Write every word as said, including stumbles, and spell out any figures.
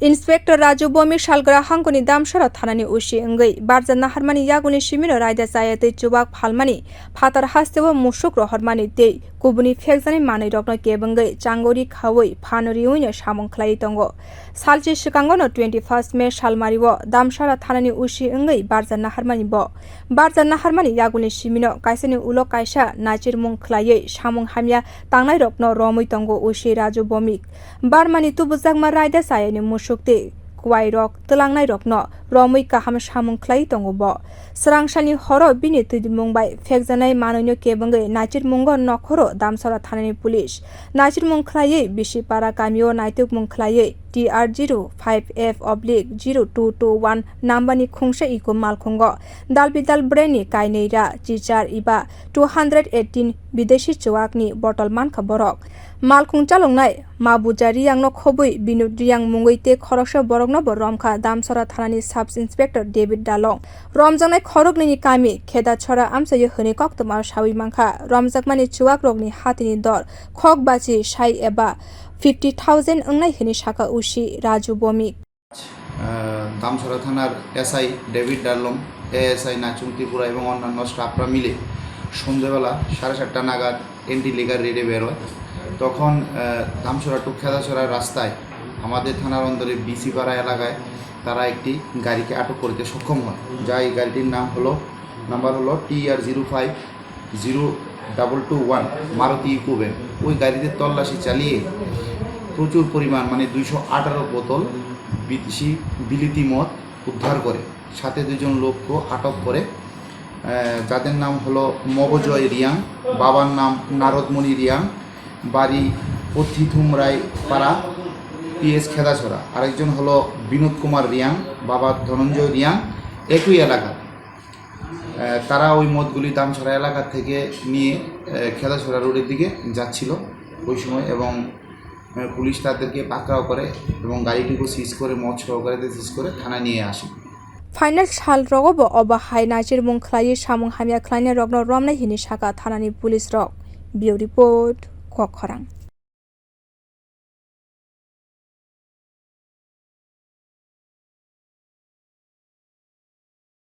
Inspector Raju Bomik salgra hangkoni Damsara thanani O C wngwi barja naharmani yagulni simino raida chaya tei chuwak phalmani, phatar hasteo musuk rohormani tei kubuni phekjani manwirokno kebengwi changori khaui phano riwino samung khlaiwi tongo. Salchi swkangono twenty first May salmario Damsara thanani O C wngwi barja naharmani bo. Barja naharmani yagulni simino kaisani ulo kaisa nachirmung khlaiwi samung hamya tangnairokno romwi tongo O C Raju Bomik. Barmani tubujakma raida chayani musuk tei kuairok twlangnairokno romwi kaham samung khlai tongo bo. Swrangsalni horo bini twidimung bai phekjanai manwino kebengwi nachirmungo nokhoro Damsara thanani police. Nachirmung khlaiwi Bisipara kamio naitukmung khlaiwi T R zero five F oblique zero two two one numberni khungsa iko malkhungo dalbidal breni kainwi ra chichar iba two hundred eighteen bideshi chuwakni botol mankha borok. Malkhung chaloknai Mabuja Riyangno khobwi Binod Riyang mungwi tei khoroksa boroknobo romkha Damsara thanani Sub Inspector David Dalong. Romjaknai khoroknwini kami Khedachora amchaio hwnwi koktwma sawi mankha. Romjakmani chuwakrokni hatini dor khok bachi sai eba fifty thousand wngnai hwnwi sakha O C Raju Bomik. Ah, Damsara thanar S I David Darlong, A S I Nachung Tripura এবং অন্যান্য স্টাফরা মিলে সন্ধ্যাবেলা সাড়ে সাতটা নাগাদ এন্টি লিগার রেডে বেরোয়। তখন, আহ, ধামছড়া টু খেদাছড়া রাস্তায় আমাদের থানার অন্দরে বিসিপাড়া এলাকায় তারা একটি গাড়িকে আটক করতে সক্ষম হয়, যা এই গাড়িটির নাম হলো, নাম্বার হলো T R zero five zero double two one Maruti Eeco van. ওই গাড়িতে তল্লাশি চালিয়ে প্রচুর পরিমাণ, মানে দুইশো আঠারো বোতল বিদেশি বিলিতি মদ উদ্ধার করে, সাথে দুজন লোককে আটক করে, আহ, যাদের নাম হলো মবজয় রিয়াং, বাবার নাম নারদমণি রিয়াং, বাড়ি পথিথুমরাই পাড়া, পিএস খেদাছড়া। আরেকজন হলো বিনোদ কুমার রিয়াং, বাবা ধনঞ্জয় রিয়াং, একই এলাকার। আহ, তারা ওই মদগুলি দামছড়া এলাকা থেকে নিয়ে, আহ, খেদাছড়া রোডের দিকে যাচ্ছিল ওই সময়, এবং, আহ, পুলিশ তাদেরকে পাকড়াও করে এবং গাড়িটিকে সিজ করে, মদ সহকারে সিজ করে থানায় নিয়ে আসে। Final sal rogo bo obo hai nachirmung khlaiwi samung hamya khlainai rokno romnai hwnwi sakha thanani police rok. Bureau Report, Kokkhorang.